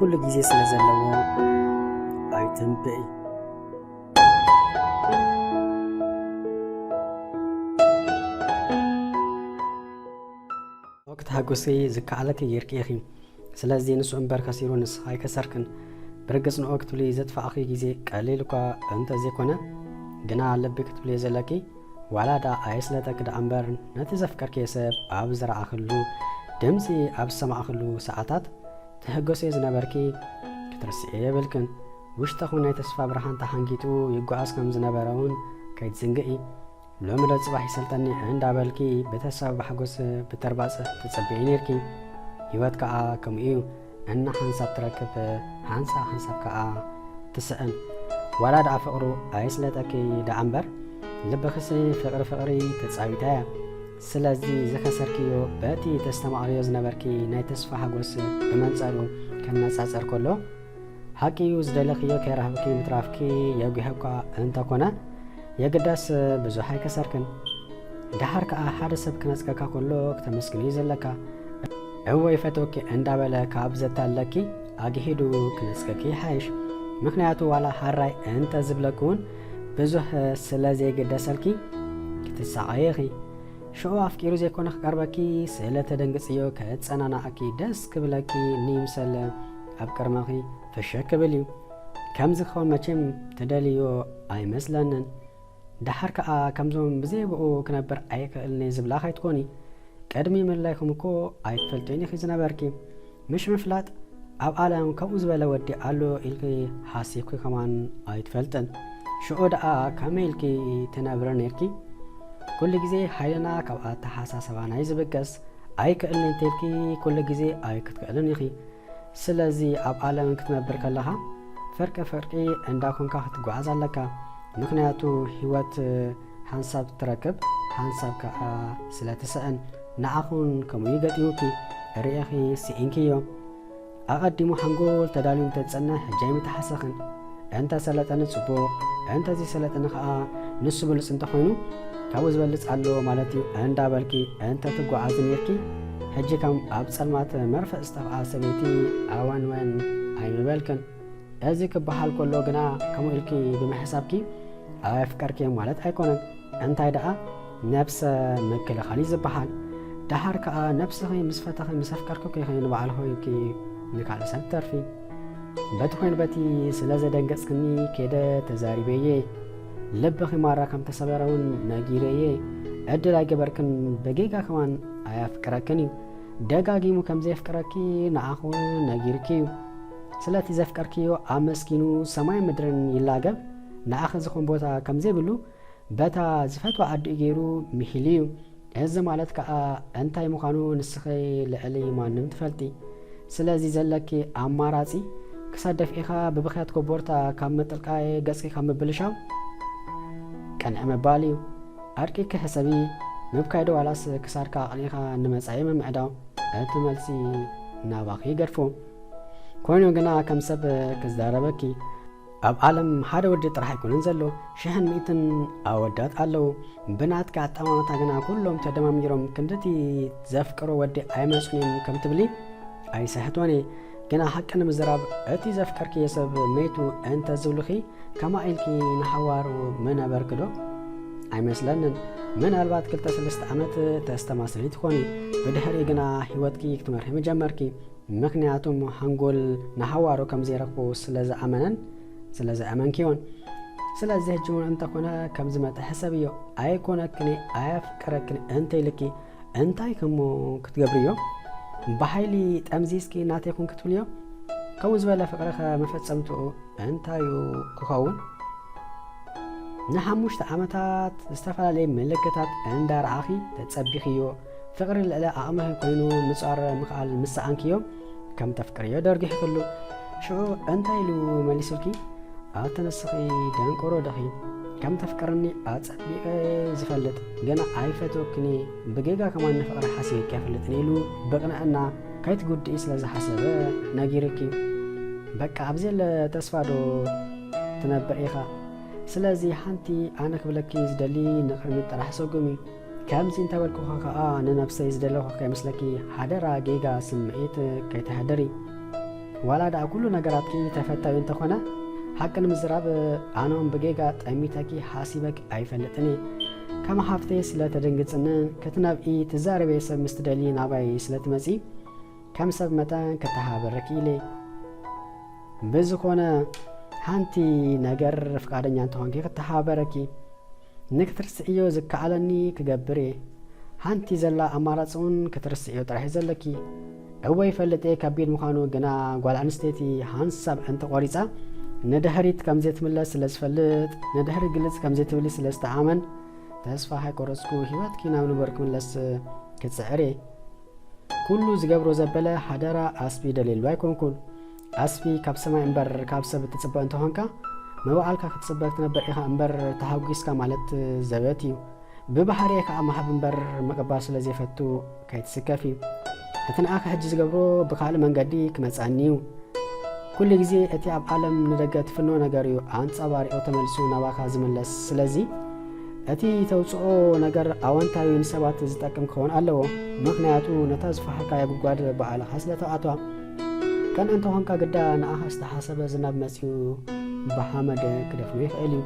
ኩሉ ግዜ ስለ ዘለዎ ኣይትንብዒ። ክትሓጎሲ ዝከኣለኪ ጌርኪ ኢኺ። ስለዚ ንሱ እምበር ከሲሩ ንስኺ ኣይከሰርክን። ብርግጽ ንኡ ክትብሊ ዘጥፋእኺ ግዜ ቀሊል እኳ እንተዘይኮነ፣ ግና ልቢ ክትብልዮ ዘለኪ ዋላ ደኣ ኣየስለጠኪ ደኣ እምበር፣ ነቲ ዘፍቀርክዮ ሰብ ኣብ ዝረኣኽሉ፣ ድምጺ ኣብ ዝሰማዕኽሉ ሰዓታት ትሕጎስዮ ዝነበርኪ ክትርስዕዮ የብልክን። ውሽጥኺ ናይ ተስፋ ብርሃን ተሓንጊጡ ይጓዓዝ ከም ዝነበረ እውን ከይትዝንግዒ። ሎሚ ዶ ጽባሕ ይሰልጠኒ እንዳበልኪ ብተስፋ ብሓጎስ ብተርባጽ ትጽበዪ ኔርኪ። ህይወት ከኣ ከምኡ እዩ። እና ሓንሳብ ትረክብ፣ ሓንሳብ ሓንሳብ ከኣ ትስእን። ዋላ ደኣ ፍቕሩ ኣይስለጠኪ ደኣ እምበር፣ ልብኽሲ ፍቕሪ ፍቕሪ ተጻዊታ እያ። ስለዚ ዝኸሰርክዮ በቲ ተስተማቕርዮ ዝነበርኪ ናይ ተስፋ ሓጎስ ብመንጸሩ ክነጻጸር ከሎ፣ ሓቂ እዩ ዝደለኽዮ ከይረኸብኪ ምትራፍኪ የጒሀ እኳ እንተኾነ፣ የግዳስ ብዙሕ ኣይከሰርክን። ደሓር ከኣ ሓደ ሰብ ክነጽገካ ከሎ ክተመስግንዮ ዘለካ። እወ ይፈትወኪ እንዳበለ ካብ ዘታለኪ ኣግሂዱ ክነጽገኪ ይሓይሽ። ምኽንያቱ ዋላ ሃራይ እንተ ዝብለኪ እውን ብዙሕ ስለ ዘይግደሰልኪ ክትሳቐዪ ኢኺ። ሽዑ ኣፍቂሩ ዘይኮነ ክቀርበኪ ስለ ተደንግጽዮ ከጸናናኣኪ ደስ ክብለኪ ንይምሰል ኣብ ቅድመኺ ፍሽክ ክብል እዩ። ከምዚ ክኸውን መቸም ትደልዮ ኣይመስለንን። ደሓር ከኣ ከምዞም ብዘይ ብኡ ክነብር ኣይክእልን እየ ዝብላ ከይትኮኒ። ቅድሚ ምልላይኩም እኮ ኣይትፈልጥዮን ኢኺ ዝነበርኪ። ምሽ ምፍላጥ ኣብ ዓለም ከምኡ ዝበለ ወዲ ኣሎ ኢልኪ ሓሲብኪ ከማን ኣይትፈልጥን። ሽዑ ደኣ ከመይ ኢልኪ ትነብሪ ኔርኪ? ኩሉ ግዜ ሓይልና ካብ ኣተሓሳስባና እዩ ዝብገስ። ኣይክእልን እንተልኪ ኩሉ ግዜ ኣይክትክእልን ኢኺ። ስለዚ ኣብ ዓለም ክትነብር ከለኻ ፍርቂ ፍርቂ እንዳኮንካ ክትጓዓዝ ኣለካ። ምኽንያቱ ህይወት ሓንሳብ ትረክብ፣ ሓንሳብ ከኣ ስለ ትስእን። ንዓኹን ከምኡ እዩ ገጢሙኪ፣ ርኢኺ ስኢንክዮ። ኣቐዲሙ ሓንጎል ተዳልዩ እንተዝጸንሕ ሕጂ ኣይምተሓሰኽን። እንተ ሰለጠኒ ጽቡቕ፣ እንተ ዘይሰለጠኒ ከኣ ንሱ ብሉጽ እንተኾይኑ ካብኡ ዝበልጽ ኣሎ ማለት እዩ እንዳበልኪ እንተ ትጓዓዚ ኔርኪ፣ ሕጂ ከም ኣብ ጸልማት መርፍእ ዝጠፍኣ ሰበይቲ ኣወንወን ኣይምበልክን። እዚ ክበሃል ከሎ ግና ከምኡ ኢልኪ ብምሕሳብኪ ኣየፍቀርክዮ ማለት ኣይኮነን። እንታይ ደኣ ነብሰ ምክልኻል እዩ ዝበሃል። ደሓር ከኣ ነብስኺ ምስ ፈተኺ ምስ ኣፍቀርክኪ ኢኺ ንባዕልኺ ኢልኪ ንካልእ ሰብ ትተርፊ። በቲ ኮይኑ በቲ ስለ ዘደንገጽክኒ ከይደ ተዛሪበየ። ልብኺ ማራ ከም ተሰበረ እውን ነጊረየ። ዕድል ኣይገበርክን፣ ብጌጋ ከማን ኣየፍቅረክን እዩ። ደጋጊሙ ከም ዘየፍቅረኪ ንዓኺ እውን ነጊርኪ እዩ። ስለቲ ዘፍቀርክዮ ኣመስጊኑ ሰማይ ምድርን ይላገብ፣ ንዓኺ ዝኾን ቦታ ከም ዘይብሉ በታ ዝፈትዋ ዓዲኡ ገይሩ ምሂሉ እዩ። እዚ ማለት ከኣ እንታይ ምዃኑ ንስኺ ልዕሊ ማንም ትፈልጢ። ስለዚ ዘለኪ ኣማራጺ ክሳብ ደፍኢኻ ብብኽያት ኮቦርታ ካብ ምጥልቃይ ገጽኪ ካብ ምብልሻው ቅንዒ ምባል እዩ። ኣድቂኪ ሕሰቢ፣ ምብካይ ዶ ዋላስ ክሳድካ ኣቕኒኻ ንመጻኢ ምምዕዳው? እቲ መልሲ ናባኺ ይገድፎ። ኮይኑ ግና ከም ሰብ ክዛረበኪ፣ ኣብ ዓለም ሓደ ወዲ ጥራሕ ኣይኮነን ዘሎ፣ ሽሕን ሚእትን ኣወዳት ኣለዉ። ብናትካ ኣጠማምታ ግና ኩሎም ተደማሚሮም ክንድቲ ዘፍቅሮ ወዲ ኣይመጹን እዮም ከም ትብሊ ኣይስሕቶን እየ። ግና ሓቂ ንምዝራብ እቲ ዘፍቀርክዮ ሰብ መይቱ እንተ ዝብሉኺ ከማ ኢልኪ ንሓዋሩ ምነበርኪ ዶ? ኣይመስለንን። ምናልባት ክልተ ሰለስተ ዓመት ተስተማስሊ ትኾኒ። ብድሕሪኡ ግና ህይወትኪ ክትመርሒ ምጀመርኪ። ምኽንያቱም ሓንጎል ንሓዋሩ ከም ዘይረኽቦ ስለ ዝኣመነን ስለ ዝኣመንክዮን። ስለዚ ሕጂ እውን እንተኾነ ከም ዝመጠ ሕሰብዮ። ኣይኮነክን፣ ኣየፍቅረክን እንተ ኢልኪ እንታይ ከሞ ክትገብርዮ? ብሓይሊ ጠምዚዝኪ ናተይ ኩን ክትብልዮ? ከምኡ ዝበለ ፍቅሪ ከ መፈጸምትኡ እንታይ እዩ ክኸውን? ንሓሙሽተ ዓመታት ዝተፈላለየ ምልክታት እንዳረኣኺ ተጸቢኽዮ፣ ፍቅሪ ልዕሊ ዓቕምኺ ኮይኑ ምጽዋር ምኽኣል ምስ ሰኣንክዮ፣ ከም ተፍቅርዮ ደርጊሕክሉ። ሽዑ እንታይ ኢሉ መሊሱልኪ? ኣቲ ንስኺ ደንቆሮ ዲኺ? ከም ተፍቅርኒ ኣጸቢቐ ዝፈልጥ፣ ግና ኣይፈትወክን እየ። ብጌጋ ከማን ንፍቕሪ ሓሲበኪ ኣይፈልጥን ኢሉ ብቕንዕና ከይትጉድኢ ስለ ዝሓሰበ ነጊሩኪ። በቃ ኣብ ዘየለ ተስፋ ዶ ትነብር ኢኻ? ስለዚ ሓንቲ ኣነ ክብለኪ ዝደሊ ንቕድሚት ጥራሕ ሰጉሚ። ከምዚ እንተበልኩኺ ከኣ ንነብሰይ ዝደለኹ ከይመስለኪ ሓደራ ጌጋ ስምዒት ከይተሕድሪ። ዋላ ደኣ ኩሉ ነገራትኪ ተፈታዊ እንተኾነ፣ ሓቂ ንምዝራብ ኣነ እውን ብጌጋ ጠሚተኪ ሓሲበኪ ኣይፈልጥን እየ። ከም ሓፍተይ ስለ ተደንግጽንን ክትነብኢ ትዛረበየ ሰብ ምስ ትደልዪ ናባይ ስለ ትመጺ ከም ሰብ መጠን ክተሓባበረኪ ኢለ። ብዝኾነ ሓንቲ ነገር ፍቃደኛ እንተኾንኪ ክተሓባበረኪ። ንክትርስዕዮ ዝከኣለኒ ክገብር እየ። ሓንቲ ዘላ ኣማራጺ እውን ክትርስዕዮ ጥራሕ እዩ ዘለኪ። እወ ይፈልጥ እየ ከቢድ ምዃኑ፣ ግና ጓል ኣንስተይቲ ሓንሳብ እንተቖሪጻ ንድሕሪት ከም ዘይትምለስ ስለ ዝፈልጥ፣ ንድሕሪት ግልጽ ከም ዘይትብሊ ስለ ዝተኣመን፣ ተስፋ ሃይቆረጽኩ ህይወትኪ ናብ ንቡር ክምለስ ክጽዕር እየ። ኩሉ ዝገብሮ ዘበለ ሓደራ ኣስቢ ደልየሉ ኣይኮንኩን። ኣስቢ ካብ ሰማይ እምበር ካብ ሰብ እትጽበ እንተኾንካ፣ መባዕልካ ክትጽበ ክትነብር ኢኻ እምበር ተሃጒስካ ማለት ዘበት እዩ። ብባህርየ ከኣ ምሃብ እምበር ምቕባል ስለ ዘይፈቱ ከይትስከፊ። እቲ ንኣኺ ሕጂ ዝገብሮ ብኻልእ መንገዲ ክመጽኣኒ እዩ። ኩሉ ግዜ እቲ ኣብ ዓለም ንደገ ትፍንዎ ነገር እዩ ኣንጻባሪቑ ተመሊሱ ናባኻ ዝምለስ። ስለዚ እቲ ተውጽኦ ነገር ኣወንታዊ ንሰባት ዝጠቅም ክኸውን ኣለዎ። ምኽንያቱ ነታ ዝፈሓርካያ ጉድጓድ ባዕልኻ ስለ ተኣትዋ። ቅንዕ እንተኾንካ ግዳ ንኣኻ ዝተሓሰበ ዝናብ መጺኡ ብሓመድ ክደፍኖ ይኽእል እዩ።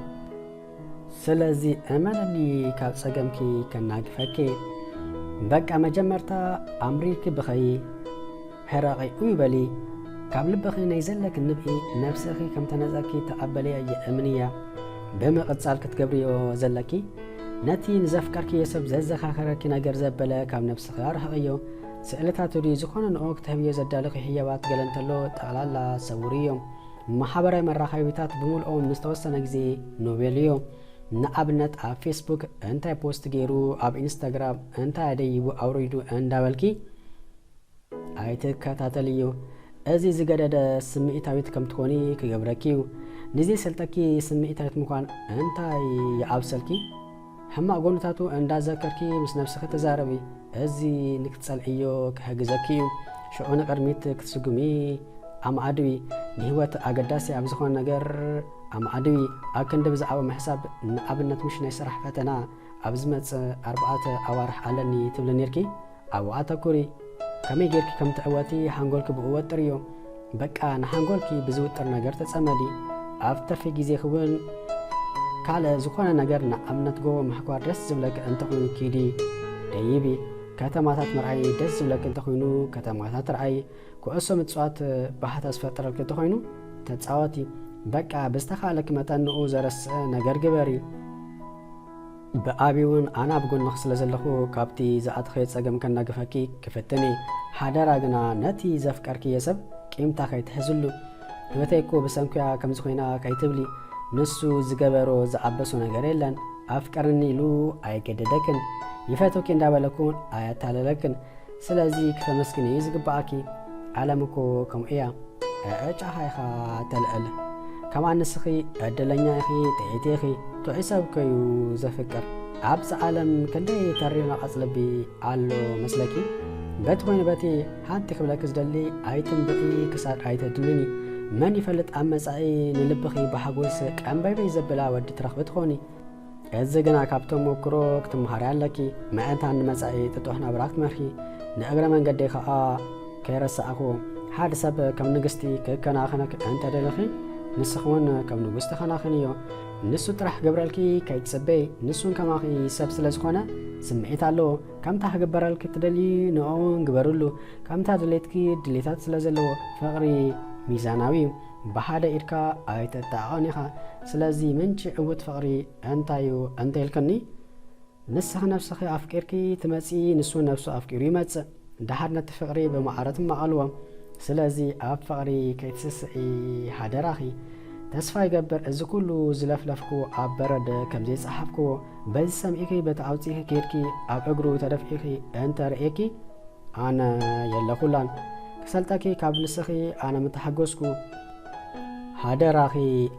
ስለዚ እመነኒ ካብ ጸገምኪ ከናግፈኪ። በቃ መጀመርታ ኣምሪርኪ ብኸዪ። ሕረቒ ኡይ በሊ። ካብ ልብኺ ናይ ዘለኪ ንብዒ ነብስኺ ከም ተነጸኪ ተቐበልያ እየ እምንያ። ብምቕጻል ክትገብርዮ ዘለኪ ነቲ ንዘፍቀርክዮ ሰብ ዘዘኻኸረኪ ነገር ዘበለ ካብ ነብስኺ ኣርሕቕዮ። ስእልታት ድዩ ዝኾነ ንኡ ክትህብዮ ዘዳለኺ ህያባት ገለ እንተሎ ጠቕላላ ሰውርዮ። ማሕበራዊ መራኸቢታት ብምልኦም ንዝተወሰነ ግዜ ኖቤልዮ። ንኣብነት ኣብ ፌስቡክ እንታይ ፖስት ገይሩ፣ ኣብ ኢንስታግራም እንታይ ኣደይቡ ኣውሪዱ እንዳበልኪ ኣይትከታተልዮ። እዚ ዝገደደ ስምዒታዊት ከም ትኾኒ ክገብረኪ እዩ። ንዘይሰልጠኪ ስምዒታዊት ምዃን እንታይ ይኣብሰልኪ? ሕማቕ ጎንታቱ እንዳዘከርኪ ምስ ነብስኺ ተዛረቢ። እዚ ንክትጸልዕዮ ክሕግዘኪ እዩ። ሽዑ ንቕድሚት ክትስጉሚ ኣማዕድዊ። ንህይወት ኣገዳሲ ኣብ ዝኾነ ነገር ኣማዕድዊ። ኣብ ክንዲ ብዛዕባ ምሕሳብ፣ ንኣብነት ምሽ ናይ ስራሕ ፈተና ኣብ ዝመጽእ ኣርባዕተ ኣዋርሕ ኣለኒ ትብሊ ኔርኪ። ኣብኡ ኣተኩሪ። ከመይ ጌርኪ ከም ትዕወቲ ሓንጎልኪ ብኡ ወጥርዮ። በቃ ንሓንጎልኪ ብዝውጥር ነገር ተጸመዲ። ኣብ ትርፊ ግዜኺ እውን ካልእ ዝኾነ ነገር ንኣብነት ጎቦ ምሕኳር ደስ ዝብለኪ እንተኾይኑ ኪዲ ደይቢ። ከተማታት ምርኣይ ደስ ዝብለኪ እንተኾይኑ ከተማታት ርኣይ። ኩዕሶ ምጽዋት ባህታ ዝፈጥረልኪ እንተኾይኑ ተጻወቲ። በቃ ብዝተኻእለኪ መጠን ንኡ ዘረስዕ ነገር ግበሪ። ብኣቢ እውን ኣነ ኣብ ጎንኺ ስለ ዘለኹ ካብቲ ዝኣተኽዮ ጸገም ከናግፈኪ ክፍትን እየ። ሓደራ ግና ነቲ ዘፍቀርክዮ ሰብ ቂምታ ከይትሕዝሉ። ህይወተይ እኮ ብሰንኩያ ከምዚ ኮይና ከይትብሊ። ንሱ ዝገበሮ ዝኣበሶ ነገር የለን። ኣፍቅርኒ ኢሉ ኣይገደደክን። ይፈትወኪ እንዳበለ እውን ኣየታለለክን። ስለዚ ክተመስግኒ እዩ ዝግባኣኪ። ዓለም እኮ ከምኡ እያ። ዕጫኻ ኢኻ ተልዕል። ከማን ንስኺ ዕድለኛ ኢኺ፣ ጥዕይቲ ኢኺ። ጥዑይ ሰብ እኮ እዩ ዘፍቅር። ኣብዚ ዓለም ክንደይ ተሪር ነቓጽ ልቢ ኣሎ መስለኪ? በቲ ኮይኑ በቲ ሓንቲ ክብለኪ ዝደሊ ኣይትንብዒ ክሳድ ኣይተድልኒ። መን ይፈልጥ ኣብ መጻኢ ንልብኺ ብሓጎስ ቀንበይበይ ዘብላ ወዲ ትረኽቢ ትኾኒ። እዚ ግና ካብ ተመኩሮ ክትመሃሪ ኣለኪ። ምእንታን ንመጻኢ ጥጡሕ ናብራ ክትመርሒ፣ ንእግረ መንገደይ ከኣ ከይረሳዕክዎ፣ ሓደ ሰብ ከም ንግስቲ ክከናኸነኪ እንተ ደለኺ፣ ንስኺ እውን ከም ንጉስ ተኸናኸንዮ። ንሱ ጥራሕ ክገብረልኪ ከይትጽበዪ፣ ንሱን ከማኺ ሰብ ስለ ዝኾነ ስምዒት ኣለዎ። ከምታ ክግበረልኪ ትደልዪ ንዕኡ እውን ግበርሉ። ከምታ ድሌትኪ ድሌታት ስለ ዘለዎ፣ ፍቕሪ ሚዛናዊ እዩ። ብሓደ ኢድካ ኣይተጣቕዕን ኢኻ። ስለዚ ምንጪ ዕዉት ፍቕሪ እንታይ እዩ እንተ ኢልክኒ፣ ንስኺ ነብስኺ ኣፍቂርኪ ትመጺ፣ ንሱ ነብሱ ኣፍቂሩ ይመጽእ። ደሓር ነቲ ፍቕሪ ብማዕረ ትማቐልዎ። ስለዚ ኣብ ፍቕሪ ከይትስስዒ ሓደራኺ። ተስፋ ይገብር እዚ ኩሉ ዝለፍለፍኩ ኣብ በረድ ከም ዘይጸሓፍክዎ፣ በዚ ሰሚዕኪ በቲ ኣውጺእኪ ኬድኪ ኣብ እግሩ ተደፊእኪ እንተ ርእየኪ፣ ኣነ የለኹላን። ክሰልጠኪ ካብ ንስኺ ኣነ ምተሓጎስኩ። ሓደራኺ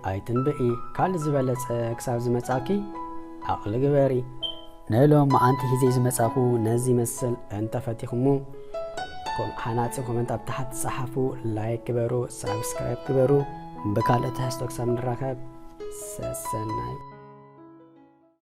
ኣይትንብዒ፣ ካልእ ዝበለጸ ክሳብ ዝመጻኪ ዓቕሊ ግበሪ። ንሎም መዓንቲ ሒዘ ዝመጻኹ ነዚ ይመስል። እንተፈቲኹሞ፣ ኮም-፣ ሓናጺ ኮመንት ኣብ ታሕቲ ጸሓፉ፣ ላይክ ግበሩ፣ ሳብስክራይብ ግበሩ። ብካልእ ትሕዝቶ ክሳብ ንራኸብ፣ ሰሰናዩ።